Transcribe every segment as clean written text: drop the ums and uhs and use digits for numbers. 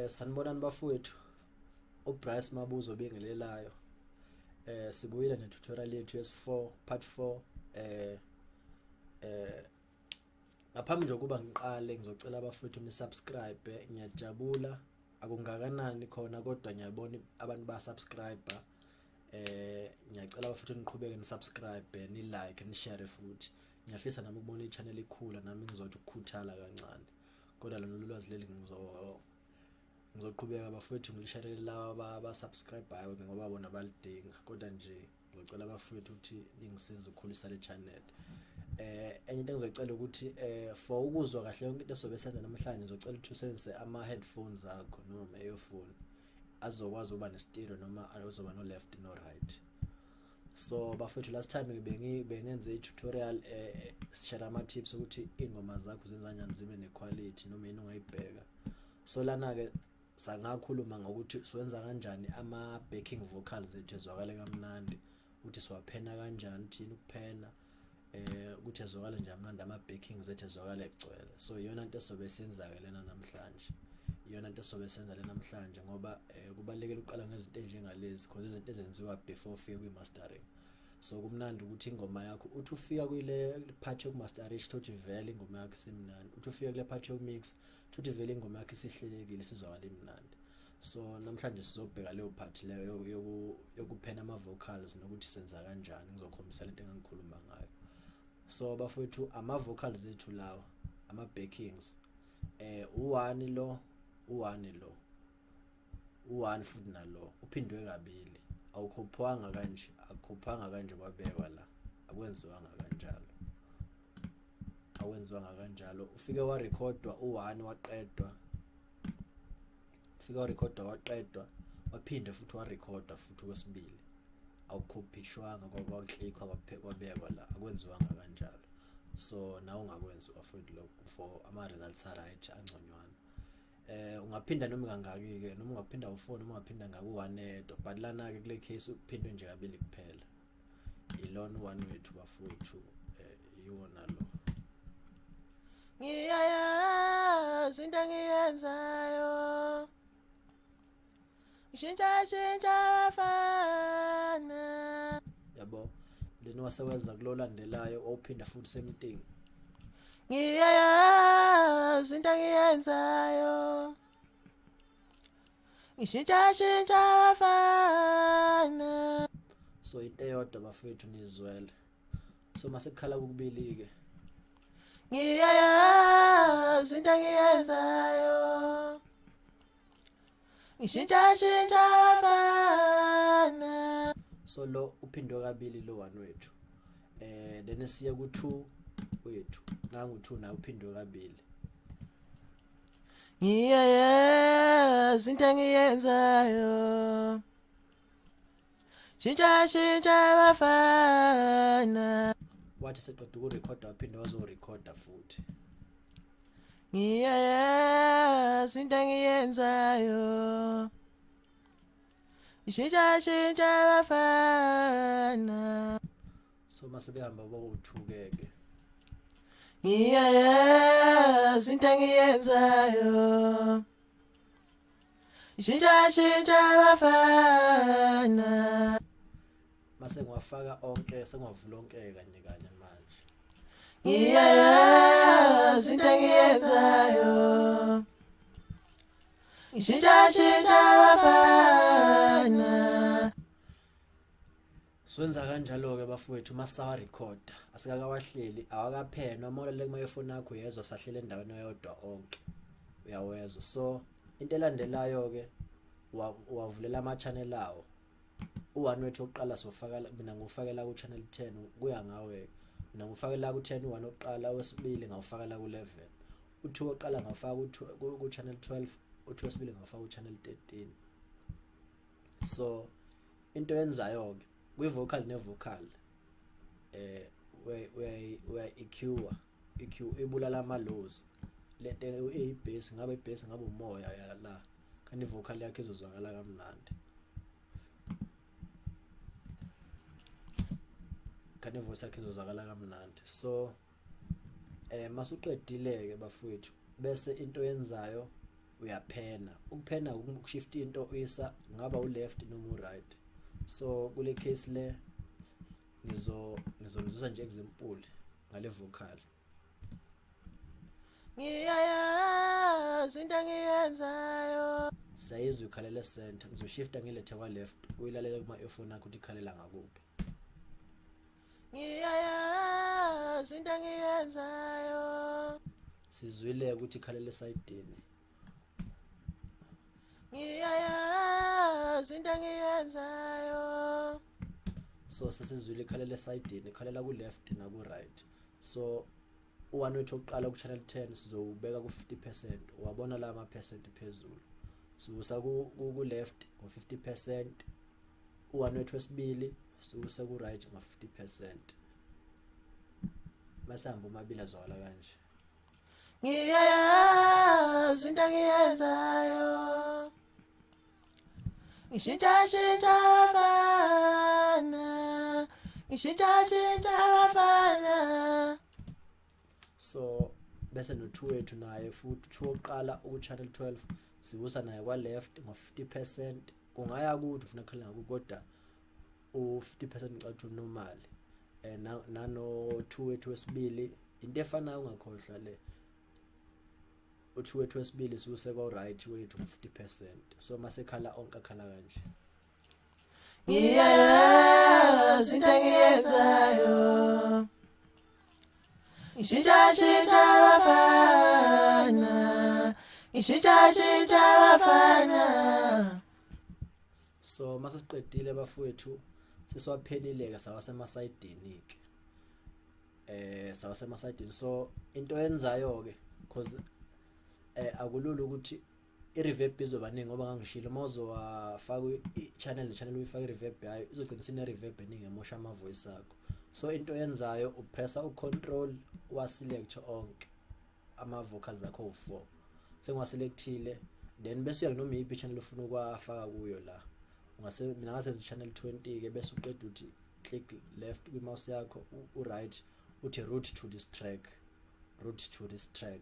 Sanibonani bafowethu, uBryce Mabuzo obingelelayo. Sibuyile ne-tutorial yethu yesi-4, part 4. Eh eh ngaphambi nje ukuba ngiqale, ngizocela abafowethu ni-subscribe. Ngiyajabula, akungakanani khona, kodwa ngiyabona abantu ba-subscribe. Ngiyacela abafowethu niqhubeke ni-subscribe, ni-like, ni-share futhi. Ngiyafisa nami ukubona i-channel ikhula, nami ngizothi ukukhuthala kancane. Kodwa lona lolwazi leli ngizoqhubeka bafowethu ngilisharele laba aba-subscribe-ayo ngoba bona balidinga, kodwa nje ngizocela abafowethu ukuthi ningisize ukukhulisa le channel. Enye into engizocela ukuthi for ukuzwa kahle yonke into esobe senza namhlanje, ngizocela ukuthi usebenzise ama headphones akho noma earphone azokwazi ukuba ne-stereo noma azoba no left no right. So bafethu, last time bengenze i-tutorial, sishare ama-tips ukuthi iy'ngoma zakho zenza kanjani zibe ne-quality noma yini ongayibheka. So lana-ke sangakhuluma ngokuthi siwenza kanjani ama-backing vocals ethu ezwakale kamnandi, ukuthi siwaphena kanjani, thina ukuphena ukuthi ezwakale nje amnandi, ama-backings ethu ezwakale egcwele. So iyona nto esobe siyenza-ke lena namhlanje, iyona nto esobe senza le namhlanje, ngoba kubalulekile ukuqala ngezinto enjengalezi, because izinto ezenziwa before ufike kwi-mastering. So kumnandi ukuthi ingoma yakho uthi ufika kule part yokumasterisha, uthi vele ingoma yakho isimnandi, uthi ufika kule part yokumix, uthi vele ingoma yakho isihlelekile, isizwakala imnandi. So namhlanje sizobheka leyo part leyo yokuphena ama-vocals nokuthi senza kanjani. Ngizokhombisa lento engangikhuluma ngayo. So bafowethu, ama-vocals ethu lawa, ama-backings, u1 lo, u1 lo, u1 futhi nalo uphindwe kabili, awukhophwanga kanje, akukhophwanga kanje kwabekwa la, akwenziwanga kanjalo, akwenziwanga kanjalo. Ufike warekhodwa u1, waqedwa, ufike warekhodwa, waqedwa, waphinde futhi warekhodwa futhi okwesibili, awukhophishwanga kwaklikwa kwabekwa la, akwenziwanga kanjalo. So nawe ungakwenziwa futhi lokhu for ama-results a-right, angconywana. Ungaphinda noma kangaki ke, noma ungaphinda u4, noma ungaphinda ngaku1 edwa, but lana ke kule case uphindwe nje kabili kuphela. Ilona u1 wethu bafowethu, iwona lo. Ngiyayazi into engiyenzayo, ngishintsha shintsha abafana. Yabo, then waseweza kulolandelayo, wawuphinda futhi same thing. Ngiyayazi into engiyenzayo, ngishintsha shintsha abafana. So into eyodwa bafowethu, nizwele. So masekukhala kokubili ke. Ngiyayazi into engiyenzayo, ngishintsha shintsha abafana. So lo uphindwe kabili lo 1 wethu. Then siye ku 2 wethu, nangu 2 naye uphindwe kabili. Ngiyayazi into engiyenzayo, shintsha shintsha abafana. Wathi seqeda ukurekhoda, waphinde wazorekhoda futhi. Ngiyayazi into engiyenzayo, shintsha shintsha abafana. So mase behamba boku-2 ke. Ngiyayazi into engiyenzayo, shintsha shintsha abafana. Mase ngiwafaka onke, sengiwavula onke kanye kanye manje. Ngiyayazi into engiyenzayo, ngishintsha shintsha abafana. Siwenza kanjalo ke bafowethu masawa recorda, asikakawahleli, awakaphenwa. Uma ulalele kuma-earphone akho uyezwa sahlele endaweni eyodwa onke, uyawezwa. So into elandelayo ke, wavulela ama-channel awo. U1 wethu oqala sofaka, mina ngufakela ku channel 10, kuya ngawe. Mina ngufakela ku 10 u1 oqala, wesibili ngawufakela ku 11, u2 oqala ngawufaka ku channel 12, u2 wesibili ngawufaka ku channel 13. So into yenzayo ke kwi vocal ne vocal, uya EQ, EQ ibulala ama lows, lento eyi bass, ngabe i bass, ngabe umoya ya la, kanti vocal yakhe izozwakala kamnandi, kanti voice yakhe izozwakala kamnandi. So masuqedile ke bafowethu, bese into yenzayo Uyaphena, ukuphena ukushift into uyisa ngaba u-left noma u-right. So kule case le ngizonizwisa nje example ngale vocal. Ngiyayazi into engiyenzayo. Siyayizwa ikhalela center. Ngizoshifta ngilethe kwa left, uyilalele kuma earphone akho ukuthi ikhalela ngakuphi. Ngiyayazi into engiyenzayo. Sizwile ukuthi ikhalela esayidini. Ngiyayazi into engiyenzayo. So sesizwile ikhalela esayidini, ikhalela ku left naku right. So u-1 wethu oqala ku channel 10 sizowubeka ku 50%. Wabona la ama percent phezulu, siwusa ku left ngo 50%. U-1 wethu wesibili siwuse ku right ngo 50%. Masihamba omabili azwakala kanje. Ngiyayazi into engiyenzayo. Ngishintsha shintsha abafana. Ngishintsha shintsha abafana. So bese no-2 wethu naye futhi, 2 oqala uku channel 12 siwusa naye kwa left ngo 50%. Kungaya kude ufuna ukukhalela ngaku, kodwa u 50% ngicela ukuthi normal. Nano 2 wethu wesibili into efanayo, ungakhohlwa le u2 wethu wesibili siwuse kwa right wethu ngo 50%. So masekhala onke akhala kanje. Ngiyayazi into engiyenzayo. Ngishintsha shintsha abafana. Ngishintsha shintsha abafana. So mase siqedile bafowethu, sesiwaphelile ke, sawasemasayidini ke, sawasemasayidini. So into yenzayo ke, cause akulula ukuthi i-reverb izoba ningi, ngoba ngangishilo uma uzowafaka i-channel ne-channel uyifaka i-reverb yayo, izogcina sine-reverb eningi emosha ama-voice akho. So into yenzayo, upressa u-control, wa-select onke ama-vocals akho awu-4. Sengiwaselectile, then bese uya noma iyiphi i-channel ofuna ukuwafaka kuyo la. Ungase mina ngasebenzisa channel 20 ke, bese uqeda uthi click left kwi-mouse yakho, u-right, uthi route to this track, route to this track,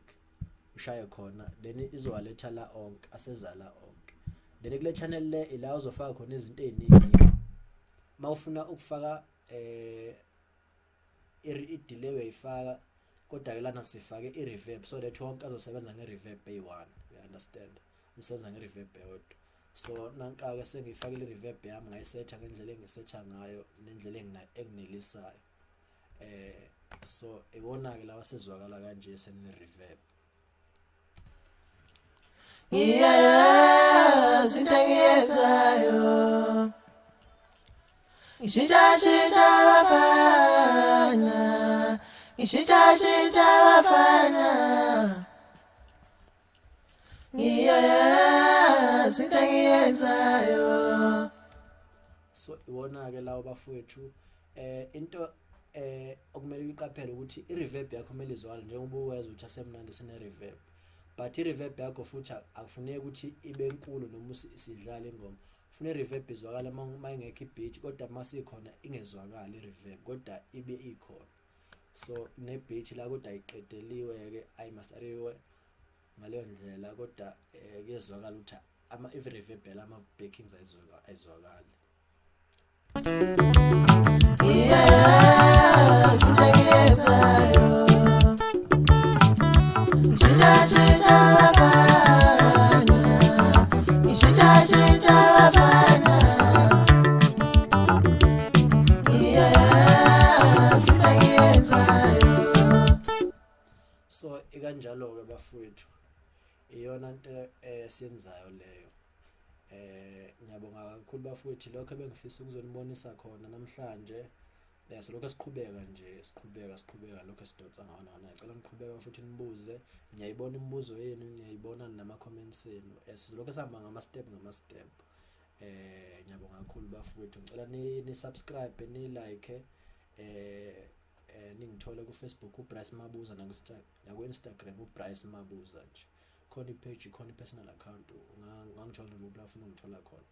ushaye khona, then izowaletha la onke, aseza la onke. Then kule channel le ila uzofaka khona izinto eziningi. Mawufuna ukufaka i-delay uyayifaka, kodwa ke lana sifake i-reverb so that wonke azosebenza nge-reverb eyi-1. You understand, usebenza nge-reverb eyodwa. So nanka-ke sengiyifakile i-reverb yami, ngayisetha ngendlela engisetha ngayo nendlela enginelisayo. So iwona-ke lawa sezwakala kanje sene-reverb. Ngiyayazi into engiyenzayo. Ngishintsha shintsha abafana. Ngishintsha shintsha abafana. Ngiyayazi into engiyenzayo. So iwona-ke lawo bafowethu. Into okumele uyiqaphele ukuthi i-reverb yakho kumele izwakale njengoba uwezwa ukuthi asemnandi sine-reverb, but i-reverb yakho futhi akufuneki ukuthi ibe nkulu noma sidlala ingoma. Funa i-reverb izwakale uma ingekho i-beat, kodwa uma sikhona ingezwakali i-reverb, kodwa ibe ikhona. So ne-beat la kodwa ayiqedeliwe-ke, ayimasteriwe ngaleyo ndlela, kodwa kuyezwakala ukuthi i-reverb yala ama-backings ayizwakali. Ngiyayazi into engiyenzayo. Ngishintsha shintsha abafana. Ngishintsha shintsha abafana. Ngiyayazi into engiyenzayo. So ikanjalo-ke bafowethu, iyona nto esiyenzayo leyo. Ngiyabonga kakhulu bafowethu, lokho ebengifisa ukuzonibonisa khona namhlanje. Silokhu siqhubeka nje, siqhubeka siqhubeka lokho esidonsa ngawo nawo. Ngicela niqhubeke futhi nibuze, ngiyayibona imibuzo yenu, ngiyayibona nama-comments enu. Sizolokhu sihamba ngama-step ngama-step. Ngiyabonga kakhulu bafowethu, ngicela ni-subscribe, ni-like, ningithole ku-Facebook uBryce Mabuza, naku-Instagram uBryce Mabuza nje. Khona i-page, khona i-personal account, ungangithola noma kuphi la ufuna ungithola khona.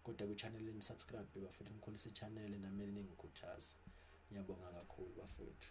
Kodwa kwi-channel ni-subscribe bafethu, nikhulise i-channel nami ningikhuthaza. Ngiyabonga kakhulu bafowethu.